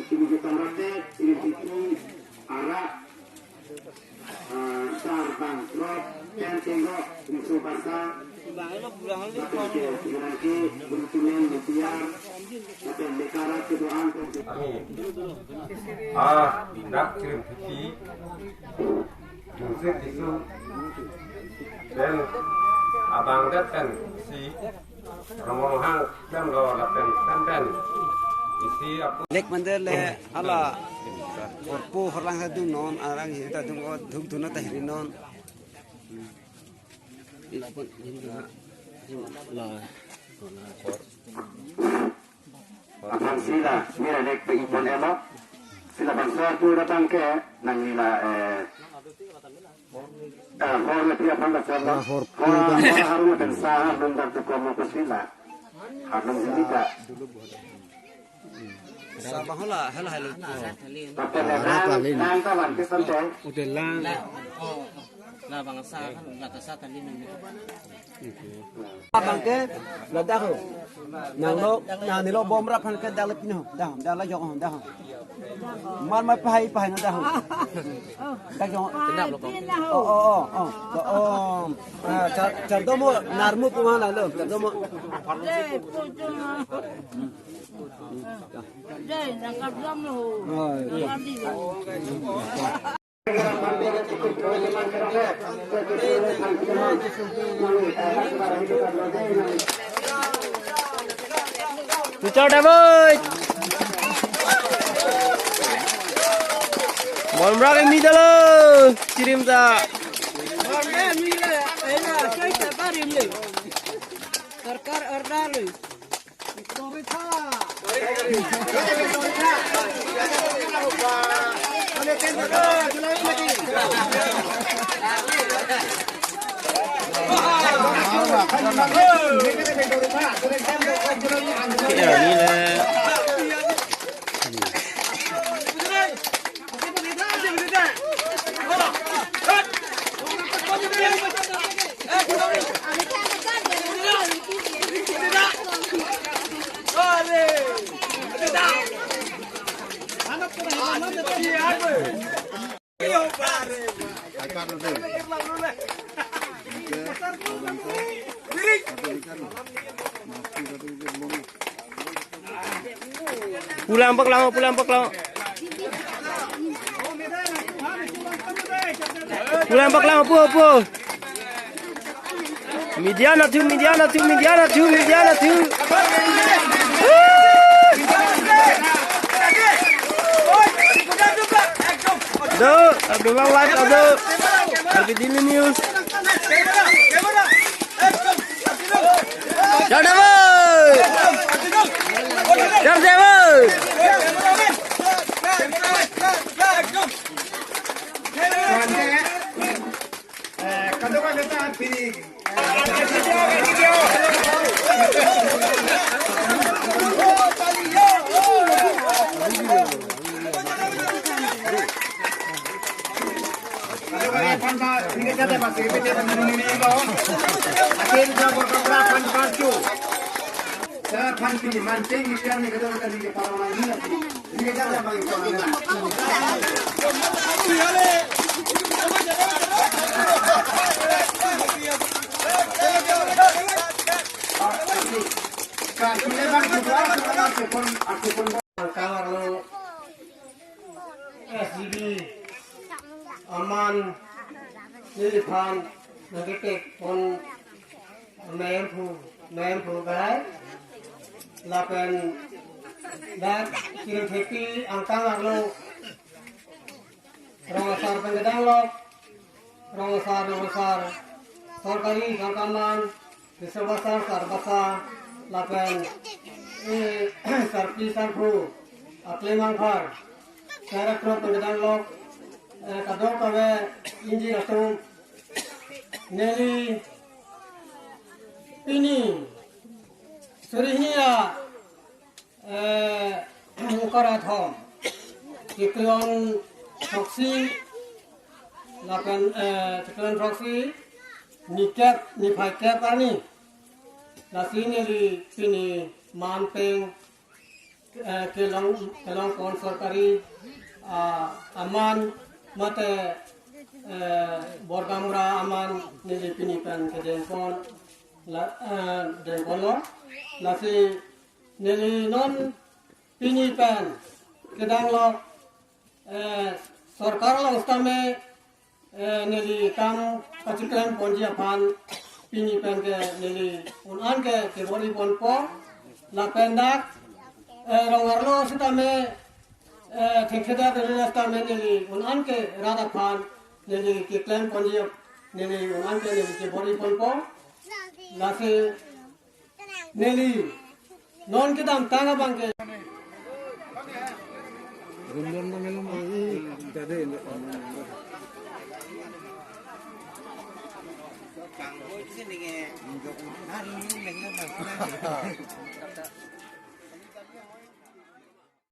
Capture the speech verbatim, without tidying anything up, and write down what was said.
Ini kita merate, ini itu arak, eh, sar bang, rok, pen tengok, riso basa, batu ke, pinangki, berkunen, mutiar, atau lekara, kedoan, Ami, ah, Dinak Kirim Piti, Jungsit Tisu, pen abang det pen si Rongronghang Klemlo lapen pen pen isi apu. Lek mandir le hala horpo horlang ta dungnon, arang hini ta dung o, dhuk dhuna ta hirinon. La. Aphan sila, mira nek pe ipon elo. Sila bangso pu datang ke, nang nila, eh, eh, hor na pia pon datang lo. Ah, hor. Hor, hor harum na pensa, harum dar tu komo ke sila. Harum sila. Sa bang hola, hela hela. Tapi na, nang kawan ke santai. Udah lang. La, oh, oh. La bangsa kan, la ta sa tali nang. Abang ke, ladak ho. Nanglo, nang nilo bom rap han ke dak le pino, dah, dah la jong, dah. Mar mar pahai, pahai na dah ho. Dah jong. Oh, oh, oh, oh. Oh, oh. Ah, char, char domo, narmu puma la lo, char domo. Dei, nangkap dam lo. Oh, iya. Nangkap di lo. Tuchar David. Molmrak imi dalo. Kirim ta. Sorkar order lo. Ya, ini lah. Pulang paklang, pulang paklang. Pulang paklang, apu, apu. Media na thu, media na thu, media na thu, media na thu. Do, Abdullah Live, do. Lagi Daily News. Char David! Char David! Kang arlo S G B aman neliphan nangketek pon memphu, memphu gai lapen dak Kirim Thepi angkang arlo rong asar pen kedanglok, rong asar, rong asar, sorkari, sorkarman, riso basa, sar basa, lapen, eh, sarpi sarpo, aklem angphar, sar akrot pen kedanglok, eh, kadokave ingjir atum, neli pini suri hini ra, eh, Okara thom, Chikron throksi, lapen, eh, Chikron throksi, nikep, niphai kep arni. Lasi neli pini man peng eh, kelong kelong pon sorkari, ah, aman mate, eh, bor gaonbura aman neli pini pen kedengpon la, eh, dengponlo. Lasi neli non pini pen kedang lo, eh, sorkar along sitame, eh, neli kam kachiklem ponji aphan pini pen ke neli un-an ke kebor-i ponpo. Lapen dak, eh, rong arlo sitame, eh, thekthedak rela sitame neli un-an ke rat aphan neli keklem ponji ap-, neli un-an ke neli kebor-i ponpo. Lasi neli non kedamtang abang ke.